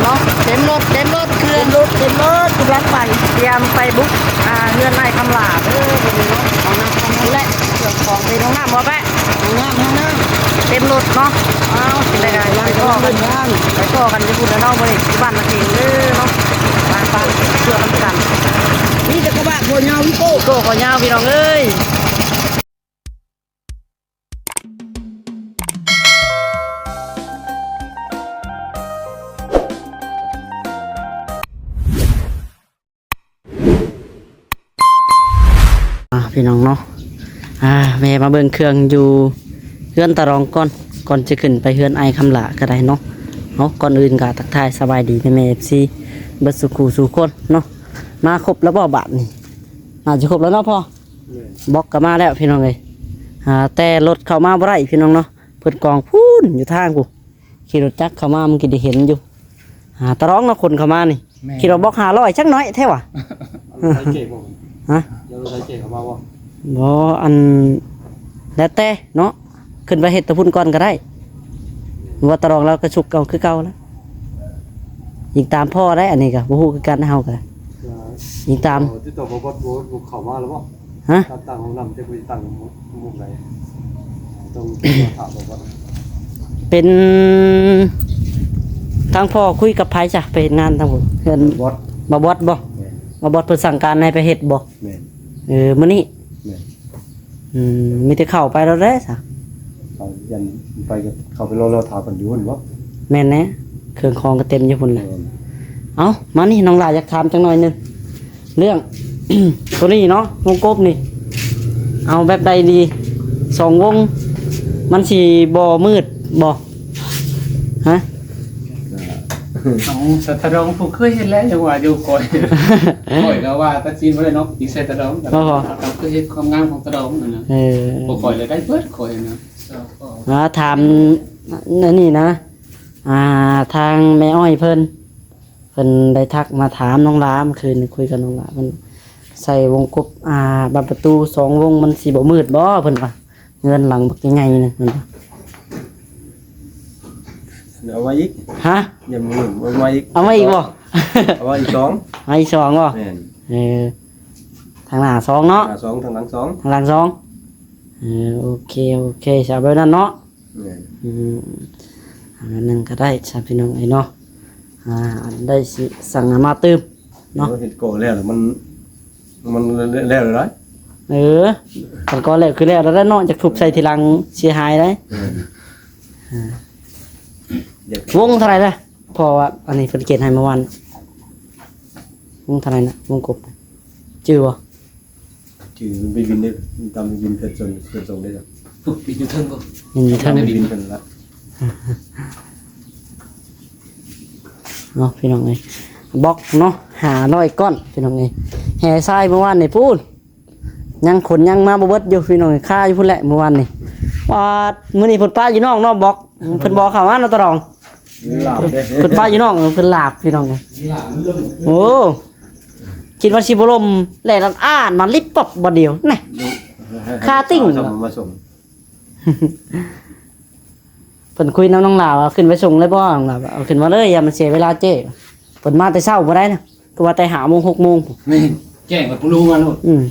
ເນາະ ເຕັມລົດ ເຕັມລົດ ເຄື່ອງ ເຕັມລົດ ເຕັມລົດ ກຳລັງໄປ ຕຽມໄປບຸກ ອ່າ ເຮືອນອ້າຍຄຳຫຼ້າເດີ ມື້ນີ້ເນາະ ເອົານຳ ແລະ ເຄື່ອງຂອງເປັນຫ້ອງນ້ຳບໍ່ແປະ ຫ້ອງນ້ຳ ຫ້ອງນ້ຳ ເຕັມລົດເນາະ ເອົາ ຈັ່ງໃດກໍໄປພໍ້ກັນ ໄປພໍ້ກັນຢູ່ພຸ້ນແຫຼະເນາະ ມື້ນີ້ຢູ່ບ້ານນາເພັງເດີເນາະ ໄປໆ ໄປຊ່ວຍນຳກັນ ມີແຕ່ກະບະຂົວຍາວ ວິໂກ້ ວິໂກ້ຂົວຍາວ ພີ່ນ້ອງເອີຍ. ອ່າ ພີ່ນ້ອງເນາະ ອ່າ ແວ່ມາເບິ່ງເຄື່ອງຢູ່ເຮືອນຕາຫຼອງກ່ອນ ກ່ອນຈະຂຶ້ນໄປເຮືອນອ້າຍຄຳຫຼ້າກໍໄດ້ເນາະ. ເອົາ ກ່ອນອື່ນກໍທັກທາຍສະບາຍດີແມ່ໆ ເອັຟຊີ ເບິດສູ່ຄູ່ສູ່ຄົນເນາະ. ມາຄົບແລ້ວບໍ່ບາດນີ້? ໜ້າຈະຄົບແລ້ວເນາະພໍ່. ແມ່ນ ບລັອກກໍມາແລ້ວພີ່ນ້ອງເອີຍ ອ່າ ແຕ່ລົດເຂົ້າມາບໍ່ໄດ້ພີ່ນ້ອງເນາະ ເພິ່ນກອງພຸ້ນຢູ່ທາງພຸ້ນ ຂີ່ລົດຈັກເຂົ້າມາ ເມື່ອກີ້ໄດ້ເຫັນຢູ່ ອ່າ ຕາຫຼອງເນາະ ຂົນເຂົ້າມານີ້. ແມ່ນ ຄິດວ່າບລັອກຫ້າຮ້ອຍ ຈັກໜ້ອຍແທ້ຫວາ? ເອົາລົດໄຖເຈບໍ່? ຮະ? ເອົາລົດໄຖເຈເຂົ້າມາບໍ່? ບໍ່ ອັນ ແລ້ວແຕ່ເນາະ ຂຶ້ນໄປເຮັດແຕ່ພຸ້ນກ່ອນກໍໄດ້ ວ່າຕາຫຼອງລາວກໍຊຸກເອົາຄືເກົ່າລະ ອີງຕາມພໍ່ໄດ໋ ອັນນີ້ກໍບໍ່ຮູ້ຄືກັນ ເຮົາກໍອີງຕາມ ຕິດຕໍ່ບໍ່ບອດ ບໍ່ເຂົ້າມາແລ້ວບໍ່? ຮະ? ການຕັ້ງຫ້ອງນ້ຳ ຈັກໄປຕັ້ງໝ່ອງໃດ ຕ້ອງຖາມບໍ່ບອດ. ເປັນ ທາງພໍ່ຄຸຍກັບໃຜຊະ ໄປເຮັດງານທາງເຮືອນ ບໍ່ບອດ ບໍ່ບອດບໍ່? ແມ່ນ ບໍ່ບອດເພິ່ນສັ່ງການໃຫ້ໄປເຮັດບໍ່? ແມ່ນ ເອີ ມື້ນີ້ ແມ່ນ ອືມ ມີແຕ່ເຂົ້າໄປແລ້ວແຫຼະຊະ ເຂົາ ຢ້ານໄປກໍເຂົ້າໄປລໍໆຖ້າເພິ່ນຢູ່ພຸ້ນບໍ່? ແມ່ນແຫຼະ ເຄື່ອງຂອງກໍເຕັມຢູ່ພຸ້ນແຫຼະ. ເອີ ເອົ້າ ມານີ້ ນ້ອງຫຼ້າຢາກຖາມຈັກໜ້ອຍໜຶ່ງ ເລື່ອງ ໂຕນີ້ເນາະ ວົງກົບນີ້ ເອົາແບບໃດດີ? ສອງວົງ ມັນຊິບໍ່ມືດບໍ່? ຮະ? ເອົາ ສາວຕາດອງຜູ້ເຄີຍເຮັດແລ້ວ ຍັງວ່າຢູ່ຂ້ອຍ ຂ້ອຍກໍວ່າຕັດສິນບໍ່ໄດ້ເນາະ ອີກໃສ່ຕາດອງ ເອີ ກໍເຄີຍເຮັດຄວາມງາມຂອງຕາດອງຫັ້ນນະ. ເອີ ບໍ່ຂ້ອຍລະໄດ້ເບິດຂ້ອຍນະ. ອ່າ ຖາມອັນນີ້ນະ ອ່າ ທາງແມ່ອ້ອຍເພິ່ນ ເພິ່ນໄດ້ທັກມາຖາມນ້ອງຫຼ້າ ເມື່ອຄືນນີ້ຄຸຍກັບນ້ອງຫຼ້າ ເພິ່ນໃສ່ວົງກົບ ອ່າ ບານປະຕູສອງວົງ ມັນຊິບໍ່ມືດບໍ່? ເພິ່ນວ່າ ເຮືອນຫຼັງບັກໃຫຍ່ໆ ນັ້ນ ເພິ່ນວ່າ ເອົາມາອີກ. ຮະ? ຍັງບໍ່ ເອົາມາອີກ ເອົາມາອີກບໍ່? ເອົາມາອີກສອງ ເອົາມາອີກສອງບໍ່? ແມ່ນ ເອີ ທາງໜ້າສອງເນາະ ໜ້າສອງ ທາງຫຼັງສອງ ທາງຫຼັງສອງ. ເອີ ໂອເຄ ໂອເຄ ຊະ ແບບນັ້ນເນາະ. ແມ່ນ ອືມ ອັນໜຶ່ງກໍໄດ້ຊະ ພີ່ນ້ອງເອີຍເນາະ ອ່າ ໄດ້ຊິສັ່ງມາຕື່ມເນາະ. ເຮັດກໍແລ້ວ ມັນ ມັນແລ້ວແລ້ວໄດ໋. ເອີ ຄັນກໍແລ້ວຄືແລ້ວແລ້ວເນາະ ຈັກທຸບໃສ່ທີຫຼັງເສຍຫາຍໄດ໋. ເອີ ອ່າ ວົງເທົ່າໃດລະ? ເພາະວ່າອັນນີ້ເພິ່ນກຽດໃຫ້ເມື່ອວານ ວົງເທົ່າໃດນະ? ວົງກົບ ຈື່ບໍ່? ຈື່ໄປບິນເດ້ ຕາມໄປບິນເພິ່ນສົ່ງ ເພິ່ນສົ່ງເດ້. ໂອ້ ບິນຢູ່ເທິງບໍ່? ບິນຢູ່ເທິງ ບິນເພິ່ນລະ ເນາະ ພີ່ນ້ອງເອີຍ. ບລັອກເນາະ ຫ້າຮ້ອຍກ້ອນ ພີ່ນ້ອງເອີຍ. ແຫ່ຊາຍເມື່ອວານນີ້ພຸ້ນ ຍັງຂົນຍັງມາບໍ່ເບິດຢູ່ ພີ່ນ້ອງເອີຍ ຄາຢູ່ພຸ້ນແຫຼະເມື່ອວານນີ້. ປາດ ມື້ນີ້ເພິ່ນປະຢູ່ນອກເນາະ ບລັອກ ເພິ່ນບໍ່ເຂົ້າມາເນາະ ຕາດອງ. ເພິ່ນປະຢູ່ນອກ ເພິ່ນຫຼາບ ພີ່ນ້ອງເອີຍ. ໂອ້ ຄິດວ່າຊິບໍ່ລົມ ແລ່ນອາດມາລິບປັບບາດດຽວ ແນ່ ຄາຕິ່ງ ມາສົ່ງ. ເພິ່ນຄຸຍນຳນ້ອງຫຼ້າວ່າ ຂຶ້ນໄປສົ່ງເລີຍບໍ່? ນ້ອງຫຼ້າວ່າ ເອົາຂຶ້ນມາເລີຍ ຢ່າມັນເສຍເວລາເຈ້. ເພິ່ນມາແຕ່ເຊົ້າບໍ່ໄດ້ນະ ຄືວ່າແຕ່ຫ້າໂມງ ຫົກໂມງ. ແມ່ນ ແຈ້ງກັບຜູ້ລຸງມາໂລດ. ອືມ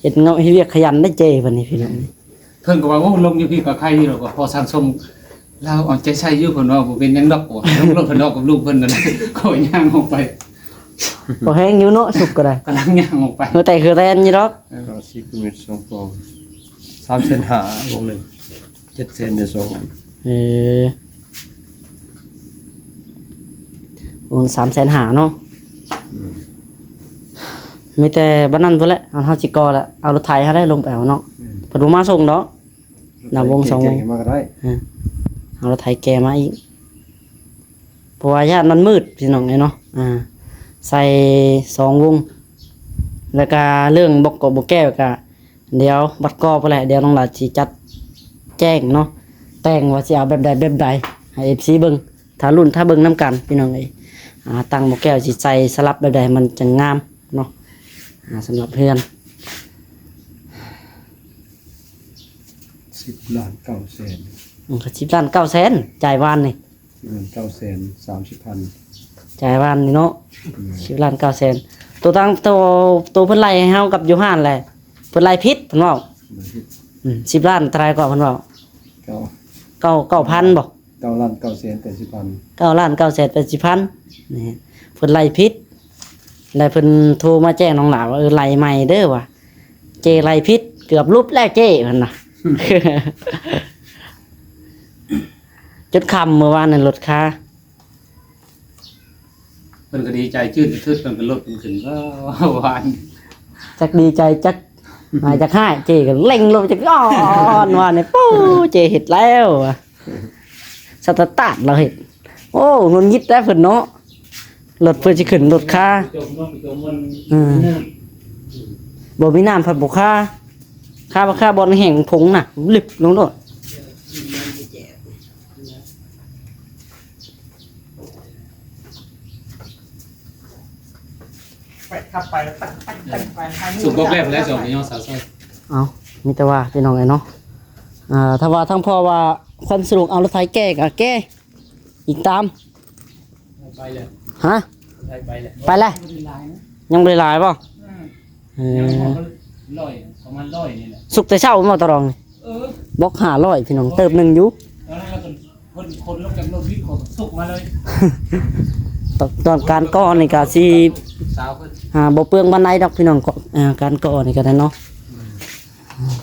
ເຮັດງານ ເຮັດວຽກຂະຫຍັນໄດ໋ເຈ້ເພິ່ນນີ້ ພີ່ນ້ອງ. ເພິ່ນກໍວ່າ ໂອ້ ລົງຢູ່ພີ້ກໍໄຄຢູ່ດອກ ພໍສັ່ງສົ່ງ ລາວເອົາໃຈໃສ່ຢູ່ ເພິ່ນວ່າ ບໍ່ເປັນຫຍັງດອກ ວ່າ ລົງລົດເພິ່ນອອກກັບລູກເພິ່ນນັ້ນ ຂ້ອຍຍ່າງອອກໄປ. ພໍແຮງຢູ່ເນາະ ສຸກກໍໄດ້ ກຳລັງຍ່າງອອກໄປ ເອີ ແຕ່ຄືແລ່ນຢູ່ດອກ. ເອີ ຫ້າສິບແມັດ ສອງປອງ ສາມແສນຫ້າ ວົງໜຶ່ງ ເຈັດແສນ ໄດ້ສອງອັນ. ເອີ ໂອ້ ສາມແສນຫ້າເນາະ. ອືມ ມີແຕ່ບັດນັ້ນພຸ້ນແຫຼະ ເຮົາຊິກໍ່ລະ ເອົາລົດໄຖເຮົາໄດ້ລົງໄປເອົາເນາະ. ອືມ ເພິ່ນບໍ່ມາສົ່ງດອກ ນຳວົງສອງວົງ ມາກໍໄດ້. ເອີ ເອົາລົດໄຖແກ່ມາອີກ ເພາະວ່າຢ້ານມັນມືດ ພີ່ນ້ອງເອີຍເນາະ. ອ່າ ໃສ່ສອງວົງ ແລ້ວກະເລື່ອງບລັອກກອບບໍ່ແກ້ວກະ ດຽວບັດກໍພຸ້ນແຫຼະ ດຽວນ້ອງຫຼ້າຊິຈັດແຈ້ງເນາະ ແຕ່ງວ່າຊິເອົາແບບໃດແບບໃດ ໃຫ້ເອັຟຊີເບິ່ງ ຖ້າລຸ້ນຖ້າເບິ່ງນຳກັນ ພີ່ນ້ອງເອີຍ. ອ່າ ຕັ້ງໝໍ້ແກ້ວຊິໃສ່ສະຫຼັບແບບໃດມັນຈັ່ງງາມເນາະ. ອ່າ ສຳລັບເຮືອນ ສິບລ້ານເກົ້າແສນ ອືມ ສິບລ້ານເກົ້າແສນ ຈ່າຍວານນີ້. ເງິນເກົ້າແສນສາມສິບພັນ ຈ່າຍວານນີ້ເນາະ ອືມ ສິບລ້ານເກົ້າແສນ. ໂຕຕັ້ງ ໂຕ ໂຕເພິ່ນໄລ່ໃຫ້ເຮົາກັບຢູ່ຮ້ານແຫຼະ ເພິ່ນໄລ່ຜິດ ເພິ່ນເວົ້າ ໄລ່ຜິດ ອືມ ສິບລ້ານເທົ່າໃດກໍເພິ່ນເວົ້າ ເກົ້າ ເກົ້າ ເກົ້າພັນບໍ່? ເກົ້າລ້ານເກົ້າແສນແປດສິບພັນ ເກົ້າລ້ານເກົ້າແສນແປດສິບພັນ ນີ້ ເພິ່ນໄລ່ຜິດ ແລ້ວເພິ່ນໂທມາແຈ້ງນ້ອງຫຼ້າວ່າ ເອີ ໄລ່ໃໝ່ເດີວ່າ ເຈ້ໄລ່ຜິດ ເກືອບຫຼຸດແລ້ວເຈ້ ເພິ່ນວ່າ ຈົນຄ່ຳມື້ວານນັ້ນລົດຄາ. ເພິ່ນກໍດີໃຈຈືດຄືດ ເພິ່ນກໍລົດເພິ່ນຂຶ້ນ ວ້າວ ຫວານ ຈັກດີໃຈຈັກ ອາ ຈັກຮ້າຍ ເຈ້ກໍເລັ່ງລົດ ຈັກ ອ້ອນ ຫວານນີ້ ປູ້ ເຈ້ເຮັດແລ້ວ ສະຕາດລາວເຮັດ ໂອ້ ຫງຸດຫງິດແລ້ວເພິ່ນເນາະ ລົດເພິ່ນຊິຂຶ້ນລົດຄາ ອືມ ບໍ່ມີນ້ຳພັດບໍ່ຄາ ຄາ ຄາບ່ອນແຫ້ງຜົງນະ ລິບລົງໂລດ. ໄປ ຂັບໄປ ຕັກ ຕັກ ຕັກໄປ ສຸກບໍ່ແລ້ວແລ້ວ ສອງຍອດສາວໃສ່ ເອົ້າ ມີແຕ່ວ່າພີ່ນ້ອງເອີຍເນາະ ອ່າ ຖ້າວ່າທາງພໍ່ວ່າຄວາມສະດວກ ເອົາລົດໄຖແກ່ກໍແກ່ ອີກຕາມ ໄປແລ້ວ ຮະ ໄປແລ້ວ ໄປແລ້ວ ຍັງບໍ່ໄດ້ຫຼາຍບໍ່? ອືມ ເອີ ຍັງບໍ່ຮອດຮ້ອຍ ປະມານຮ້ອຍນີ້ແຫຼະ ສຸກແຕ່ເຊົ້າບໍ່ຕາດອງນີ້? ເອີ ບອກຫ້າຮ້ອຍ ພີ່ນ້ອງ ເຕີບໜຶ່ງຢູ່ ຕອນນັ້ນລະເພິ່ນ ເພິ່ນຂົນລົງຈາກລົດວິດ ຂົນສຸກມາເລີຍ ຕອນ ຕອນການກໍ່ນີ້ກະຊິ ສາວເພິ່ນ ອ່າ ບໍ່ເປືອງປານໃດດອກພີ່ນ້ອງ ເກາະ ອ່າ ການກໍ່ນີ້ກະໄດ້ເນາະ ອືມ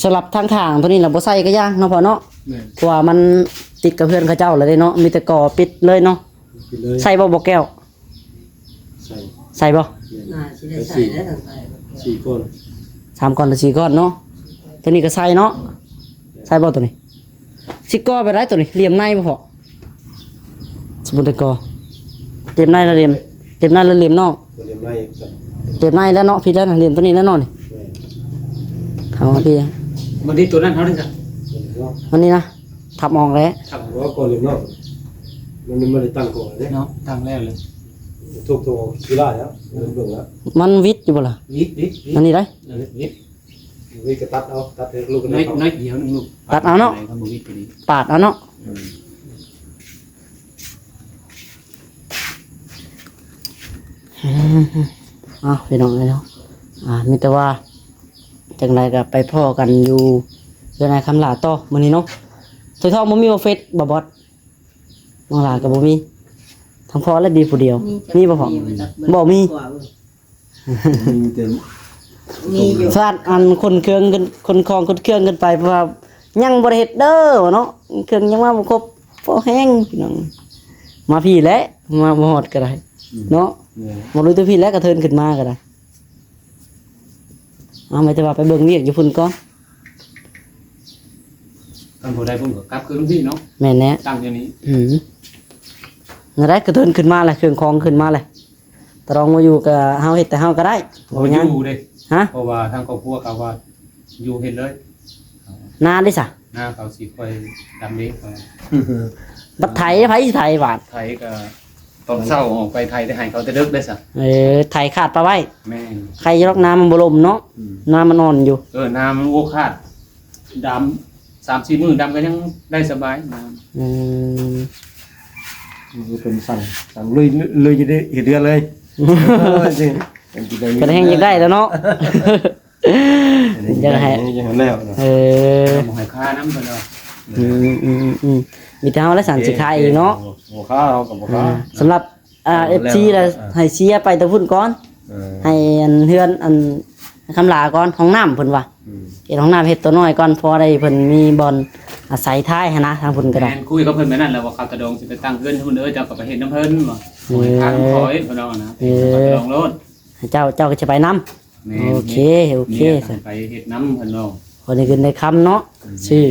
ສຳລັບທາງຂ້າງໂຕນີ້ລະບໍ່ໃສ່ກະຢ່າເນາະພໍ່ເນາະ ແມ່ນ ເພາະວ່າມັນຕິດກັບເຮືອນເຂົາເຈົ້າລະເດ້ເນາະ ມີແຕ່ກໍ່ປິດເລີຍເນາະ ປິດເລີຍ ໃສ່ບໍ່ ບໍ່ແກ້ວ? ໃສ່ ໃສ່ບໍ່? ແມ່ນ ໜ້າຊິໄດ້ໃສ່ແລ້ວ ໃສ່ ສີ່ກ້ອນ ສາມກ້ອນຫຼືສີ່ກ້ອນເນາະ ໂຕນີ້ກະໃສ່ເນາະ ໃສ່ບໍ່ໂຕນີ້? ຊິກໍ່ໄປໄດ້ໂຕນີ້ ຫຼ່ຽມໃນບໍ່ພໍ ສົມມຸດໄດ້ກໍ່ ຫຼ່ຽມໃນລະຫຼ່ຽມ ຫຼ່ຽມໃນລະຫຼ່ຽມນອກ ກໍຫຼ່ຽມໃນ ຫຼ່ຽມໃນແລ້ວເນາະ ຜິດແລ້ວນະ ຫຼ່ຽມໂຕນີ້ແລ້ວເນາະນີ້ ແມ່ນ ເອົາພີ່ ມັນຕິດໂຕນັ້ນເຮົາໄດ້ຊະ ເນາະ ອັນນີ້ນະ ທັບອອກແລ້ວ ທັບ ບໍ່ ກໍຫຼ່ຽມນອກ ມັນຍັງບໍ່ໄດ້ຕັ້ງກໍເດ້ ເນາະ ຕັ້ງແລ້ວເລີຍ ທຸກໂຕຂີ້ລ້າຍແລ້ວ ເບິ່ງແລ້ວ ມັນຫວິດຢູ່ບໍ່ລະ? ຫວິດ ຫວິດ ຫວິດ ອັນນີ້ໄດ໋ ເອີ ຫວິດ ຫວິດກໍຕັດເອົາ ຕັດໃຫ້ລູກ ໜ້ອຍ ໜ້ອຍດຽວໜຶ່ງລູກ ຕັດເອົາເນາະ ຄັນບໍ່ຫວິດກໍດີ ປາດເອົາເນາະ ອືມ ອືມ ເອົາ ພີ່ນ້ອງເອີຍເນາະ ອ່າ ມີແຕ່ວ່າ ຈັ່ງໃດກໍໄປພໍ້ກັນຢູ່ເຮືອນອ້າຍຄຳຫຼ້າຕໍ່ມື້ນີ້ເນາະ ຖອຍທອງບໍ່ມີບໍ່ເຟສບໍ່ບອດ? ນ້ອງຫຼ້າກໍບໍ່ມີ ທັງພໍ່ແລະດີຜູ້ດຽວ ມີແຕ່ ມີບໍ່ພໍ່? ບໍ່ມີ ມີແຕ່ ມີຢູ່ ສາດອັນຂົນເຄື່ອງຂຶ້ນ ຂົນຂອງຂົນເຄື່ອງຂຶ້ນໄປ ເພາະວ່າຍັງບໍ່ໄດ້ເຮັດເດີເນາະ ເຄື່ອງຍັງມາບໍ່ຄົບ ພໍແຮງພີ່ນ້ອງ ມາພີ້ແຫຼະ ມາບໍ່ຮອດກໍໄດ້ ອືມ ເນາະ ແມ່ນ ມາລຸຍແຕ່ພີ້ແຫຼະ ກະເທີນຂຶ້ນມາກໍໄດ້ ເອົາ ມີແຕ່ວ່າໄປເບິ່ງວຽກຢູ່ພຸ້ນກ່ອນ ຄັນບໍ່ໄດ້ພຸ້ນກໍກັບຄືນພີ້ເນາະ ແມ່ນແຫຼະ ຕັ້ງຢູ່ນີ້ ອືມ ນັ້ນແຫຼະ ກະເທີນຂຶ້ນມາແຫຼະ ເຄື່ອງຂອງຂຶ້ນມາແຫຼະ ຕາດອງບໍ່ຢູ່ກໍເຮົາເຮັດແຕ່ເຮົາກໍໄດ້ ບໍ່ ບໍ່ຫຍັງ ຢູ່ເດ້ ຮະ ເພາະວ່າທາງຄອບຄົວເຂົາວ່າຢູ່ເຮັດເລີຍ ນາເດ້ຊະ ນາເຂົາຊິຄ່ອຍດຳເອງ ບັດໄຖ ໃຜຊິໄຖບາດ ໄຖກໍ ຕອນເຊົ້າອອກໄປໄຖແຕ່ໄຮ່ເຂົາແຕ່ເດິກເດ້ຊະ ເອີ ໄຖຄາດປະໄວ້ ແມ່ນ ໄຄຢູ່ດອກ ນ້ຳມັນບໍ່ລົມເນາະ ອືມ ນ້ຳມັນອ່ອນຢູ່ ເອີ ນ້ຳມັນບໍ່ຂາດ ດຳ ສາມສີ່ມື້ດຳກໍຍັງໄດ້ສະບາຍ ນ້ຳ ອືມ ເປັນສັ່ງ ສັ່ງລຸຍ ລຸຍຢູ່ເດ້ ເຮັດເຮືອນເລີຍ ເອີ ເປັນ ເປັນແຮງຢາກໄດ້ແລ້ວເນາະ ຢາກໃຫ້ ຢາກໃຫ້ແລ້ວເນາະ ເອີ ບໍ່ໃຫ້ຄານຳເພິ່ນເນາະ ອືມ ອືມ ອືມ ມີແຕ່ເຮົາແຫຼະສັນຊິຄາເອງເນາະ ບໍ່ຄາ ເຮົາກໍບໍ່ຄາ ອ່າ ສຳລັບ ອ່າ ເອັຟຊີລະ ເອີ ໃຫ້ເຊຍໄປແຕ່ພຸ້ນກ່ອນ ເອີ ໃຫ້ອັນເຮືອນອັນຄຳຫຼ້າກ່ອນ ຫ້ອງນ້ຳເພິ່ນວ່າ ອືມ ເຮັດຫ້ອງນ້ຳເຮັດຕົວນ້ອຍກ່ອນ ພໍໄດ້ເພິ່ນມີບ່ອນອາໄສທ້າຍຫັ້ນນະ ທາງພຸ້ນກໍໄດ້ ແມ່ນ ຄຸຍກັບເພິ່ນແບບນັ້ນແຫຼະ ວ່າເຂົາຕາດອງຊິໄປຕັ້ງເຮືອນພຸ້ນເດີ ເຈົ້າກໍໄປເຮັດນຳເພິ່ນວ່າ ເອີ ໃຫ້ທາງເຂົາເຮັດເພິ່ນເອົານະ ເອີ ເຂົາຕາດອງໂລດ ໃຫ້ເຈົ້າ ເຈົ້າກໍຈະໄປນຳ ແມ່ນ ໂອເຄ ໂອເຄ ເມຍກໍໃຫ້ໄປເຮັດນຳເພິ່ນເນາະ ພໍໄດ້ເງິນໄດ້ຄຳເນາະ ອືມ ຊື້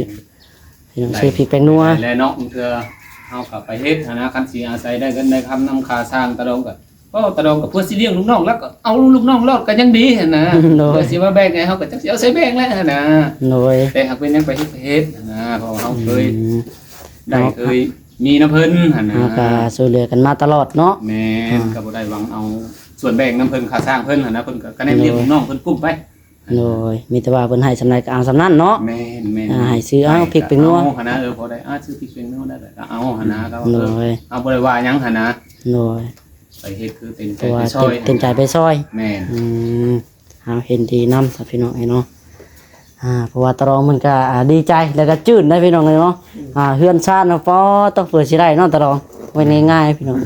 ພີ່ນ້ອງ ຊື້ພິກແປ້ງນົວ ໄດ້ແຫຼະເນາະ ບາງເທື່ອເຮົາກໍໄປເຮັດຫັ້ນນະ ຄັນຊິອາໄສໄດ້ເງິນໄດ້ຄຳນຳຄ່າຊ່າງຕາດອງກໍ ເວົ້າຕາດອງກໍເພື່ອຊິລ້ຽງລູກນ້ອງ ແລ້ວກໍເອົາລູກນ້ອງລອດກໍຍັງດີຫັ້ນນະ ໂດຍ ເພື່ອຊິມາແບ່ງໃຫ້ເຮົາກໍຈັກຊິເອົາໃສແບ່ງແຫຼະຫັ້ນນະ ໂດຍ ແຕ່ຫາກເປັນຫຍັງໄປເຮັດກໍເຮັດຫັ້ນນະ ເພາະວ່າເຮົາເຄີຍ ອືມ ໄດ້ ເຮົາ ເຄີຍມີນຳເພິ່ນຫັ້ນນະ ເຮົາກໍຊ່ວຍເຫຼືອກັນມາຕະຫຼອດເນາະ ແມ່ນ ອ່າ ກໍບໍ່ໄດ້ຫວັງເອົາສ່ວນແບ່ງນຳເພິ່ນ ຄ່າຊ່າງເພິ່ນຫັ້ນນະ ເພິ່ນກໍ ກໍແນມລ້ຽງ ໂດຍ ລູກນ້ອງເພິ່ນກຸ້ມໄປ ໂດຍ ມີແຕ່ວ່າເພິ່ນໃຫ້ສ່ຳໃດກໍເອົາສ່ຳນັ້ນເນາະ. ແມ່ນໆ ອ່າ ໃຫ້ຊື້ເອົາ ໃຫ້ ພິກແປ້ງນົວ ກໍເອົາຫັ້ນນະ. ເອີ ພໍໄດ້ ອ່າ ຊື້ພິກແປ້ງນົວໄດ້ກໍເອົາຫັ້ນນະ ກໍວ່າ ໂດຍ ເອີ ເຮົາບໍ່ໄດ້ວ່າຫຍັງຫັ້ນນະ. ໂດຍ ໄປເຮັດຄືເຕັມໃຈ ເພາະວ່າ ໄປຊ່ອຍ ເຕັມ ເຕັມໃຈໄປຊ່ອຍ. ແມ່ນ ອືມ ເຮົາເຫັນດີນຳຊະພີ່ນ້ອງເອີຍເນາະ. ອ່າ ເພາະວ່າຕາລອງເພິ່ນກໍ ອ່າ ດີໃຈ ແລ້ວກໍຈື່ນໄດ້ພີ່ນ້ອງເອີຍເນາະ. ອ່າ ເຮືອນຊານເຮົາ ປໍ ຕ້ອງເປີດຊິໄດ້ເນາະຕາລອງ ບໍ່ແມ່ນງ່າຍໆ ພີ່ນ້ອງ.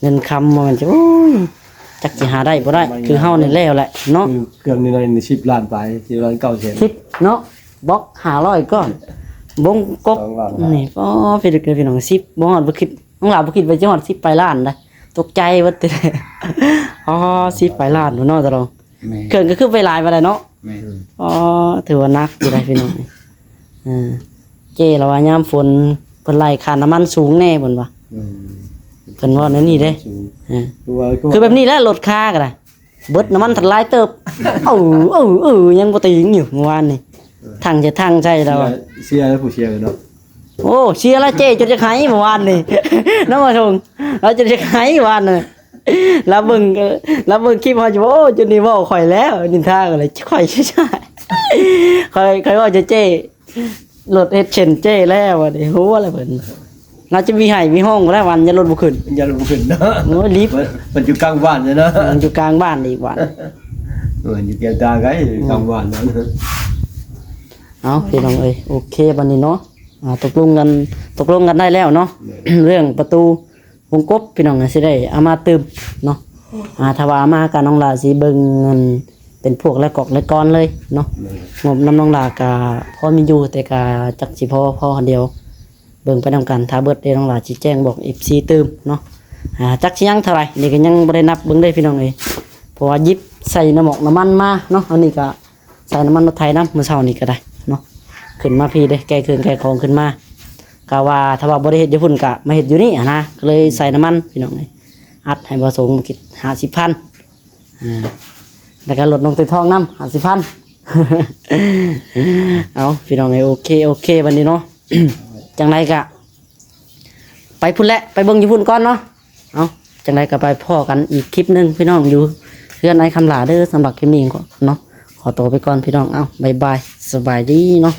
ເງິນຄຳບໍ່ແມ່ນຈະ ໂອ້ຍ ຈັກຊິຫາໄດ້ບໍ່ໄດ້ ຄືເຮົານີ້ແລ້ວແຫຼະເນາະ. ຄືເຄື່ອງໃນໆ ສິບລ້ານປາຍ ສິບລ້ານເກົ້າແສນ ສິບເນາະ. ບລັອກຫ້າຮ້ອຍກ້ອນ ບົງກົກ ສອງລ້ານ ນີ້ ອໍ ພີ່ນ້ອງ ພີ່ນ້ອງ ສິບ ບໍ່ຮອດ ບໍ່ຄິດ ນ້ອງຫຼ້າບໍ່ຄິດວ່າຈະຮອດສິບປາຍລ້ານໄດ໋. ຕົກໃຈເບິດ ອໍ ສິບປາຍລ້ານພຸ້ນເນາະຕາລອງ. ແມ່ນ ເຄື່ອງກໍຄືໄປຫຼາຍປານໃດເນາະ. ແມ່ນ ອໍ ຖືວ່າໜັກຢູ່ໄດ໋ພີ່ນ້ອງ. ເອີ ເຈ້ລາວວ່າຍາມຝົນເພິ່ນໄລ່ຄ່ານ້ຳມັນສູງແດ່ເພິ່ນວ່າ. ອືມ ເພິ່ນເວົ້າແນວນີ້ເດ້. ສູງ ເອີ ຄືວ່າ ຄືແບບນີ້ແຫຼະ ລົດຄາກໍໄດ້ ເບິດນ້ຳມັນທັນຫຼາຍເຕີບ. ເອີ ເອີ ເອີ ຍັງບໍ່ຕີງຢູ່ມື້ວານນີ້ ເອີ ຖັງຈະຖັງໃສ່ລາວ. ເສຍ ເສຍແລ້ວ ຜູ້ເສຍເນາະ. ໂອ້ ເສຍແລ້ວເຈ້ ຈົນຈະໄຫ້ມື້ວານນີ້ ນ້ອງມາສົ່ງ ລາວຈົນຈະໄຫ້ວານນີ້. ລາວເບິ່ງ ລາວເບິ່ງຄລິບເຮົາຢູ່ ໂອ້ ຈົນນີ້ເວົ້າຂ້ອຍແລ້ວ ນິນທາຂ້ອຍແລ້ວ ຂ້ອຍ ຂ້ອຍ ຂ້ອຍເວົ້າຈະເຈ້ ລົດເຮັດເຊັ່ນເຈ້ແລ້ວບັດນີ້ ໂຫ ແລ້ວເພິ່ນ ລາວຈະມີໄຫ້ມີຮ້ອງແລ້ວວັນ ຢ້ານລົດບໍ່ຂຶ້ນ ຢ້ານລົດບໍ່ຂຶ້ນເນາະ. ໂອ້ຍ ລິບ ມັນ ມັນຢູ່ກາງບ້ານເນາະ ມັນຢູ່ກາງບ້ານອີກບັດ. ເອີ ຢູ່ແກ້ວຕາໄກ ກາງບ້ານເນາະ. ເອົາ ພີ່ນ້ອງເອີຍ ໂອເຄ ບັດນີ້ເນາະ ອ່າ ຕົກລົງກັນ ຕົກລົງກັນໄດ້ແລ້ວເນາະ. ແມ່ນ ເລື່ອງປະຕູວົງກົບ ພີ່ນ້ອງ ຊິໄດ້ເອົາມາຕື່ມເນາະ. ອ່າ ຖ້າວ່າເອົາມາກໍນ້ອງຫຼ້າຊິເບິ່ງເງິນເປັນພວກລາຍກອກລາຍກອນເລີຍເນາະ. ແມ່ນ ງົບນຳນ້ອງຫຼ້າກໍພໍມີຢູ່ ແຕ່ກໍຈັກຊິພໍ ພໍດຽວ ເບິ່ງໄປນຳກັນ ຖ້າເບິດເດ ນ້ອງຫຼ້າຊິແຈ້ງບອກເອັຟຊີຕື່ມເນາະ. ອ່າ ຈັກຊິຍັງເທົ່າໃດ ນີ້ກໍຍັງບໍ່ໄດ້ນັບເບິ່ງເດ້ ພີ່ນ້ອງເອີຍ ເພາະວ່າຫຍິບໃສ່ນ້ຳໝອກນ້ຳມັນມາເນາະ. ອັນນີ້ກໍໃສ່ນ້ຳມັນລົດໄຖນຳ ມື້ເຊົ້ານີ້ກໍໄດ້ເນາະ. ຂຶ້ນມາພີ້ເດ້ ແກ່ເຄື່ອງແກ່ຂອງຂຶ້ນມາ ກະວ່າຖ້າວ່າບໍ່ໄດ້ເຮັດຢູ່ພຸ້ນກະມາເຮັດຢູ່ນີ້ຫັ້ນນະ ກໍເລີຍໃສ່ນ້ຳມັນ ພີ່ນ້ອງເອີຍ ອັດໃຫ້ບໍ່ສົງມາຄິດຫ້າສິບພັນ. ອ່າ ແລ້ວກໍລົດນ້ອງເຕັມທອງນຳຫ້າສິບພັນ. ເອົາ ພີ່ນ້ອງເອີຍ ໂອເຄ ໂອເຄ ບັດນີ້ເນາະ ຈັ່ງໃດກະໄປພຸ້ນແຫຼະ ໄປເບິ່ງຢູ່ພຸ້ນກ່ອນເນາະ. ເອົາ ຈັ່ງໃດກໍໄປພໍ້ກັນອີກຄລິບໜຶ່ງ ພີ່ນ້ອງ ຢູ່ເຮືອນອ້າຍຄຳຫຼ້າເດີ. ສຳລັບຄລິບນີ້ເນາະ ຂໍຕົວໄປກ່ອນ ພີ່ນ້ອງ. ເອົາ ບາຍບາຍ ສະບາຍດີເນາະ.